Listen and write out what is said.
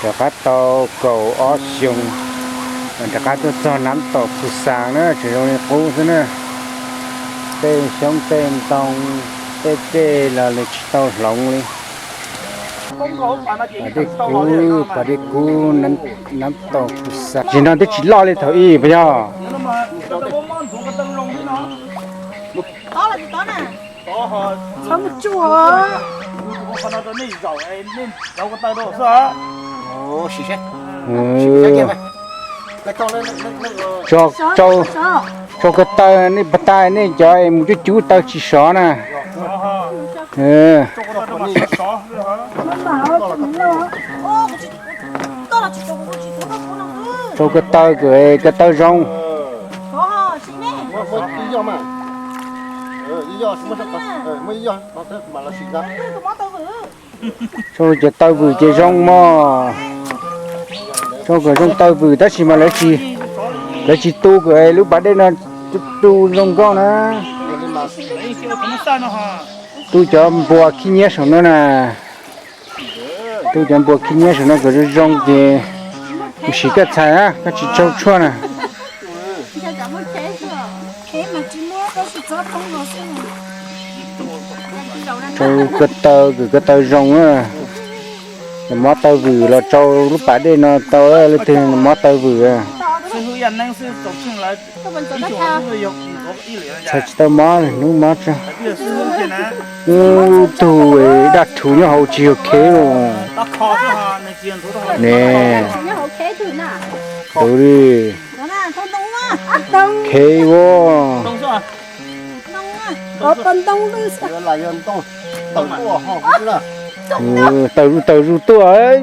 Rov qab tau kaum ob xyoos, rov qab tuaj txog Nab Taum Khu Xas na, tseem zoo li qub xwb na. Tej xyoob tej ntoo, tej dej los lawv tsis tau hloov li. Pas dej kub, pas dej kub Nab Taum Khu Xas. Tsis no twb tsis loj li thaum ub puas yog? Tso, tso, tso ko taw nej pas tas nej cov es mus cuab cub taw tsis sov na. Tso ko taw, ko taw zoo. Tso cov taw vwm ces zoo mog. Tso kom zoo taw vwm tab sis mas lawv tsis tu kom lub pas dej no tu zoo nkauj na. Tu cov npua khib nyiab saum no na. Tu cov npua khib nyiab saum no kom zoo zoo ces kuv siv koj txhais na, koj tsis tsaug tshuaj na. Tsau ko taw, kom ko taw zoo na. Nws mob taw vwm los tsau lub pas dej no tau, leej twg nws mob taw vwm. Txhais tsis tau mob, hnub mob tso. Ub, tug daj rhuv nyob hauv tsis yog khev los ne. Tus li khev ua. Taws zuj taws zus tuaj.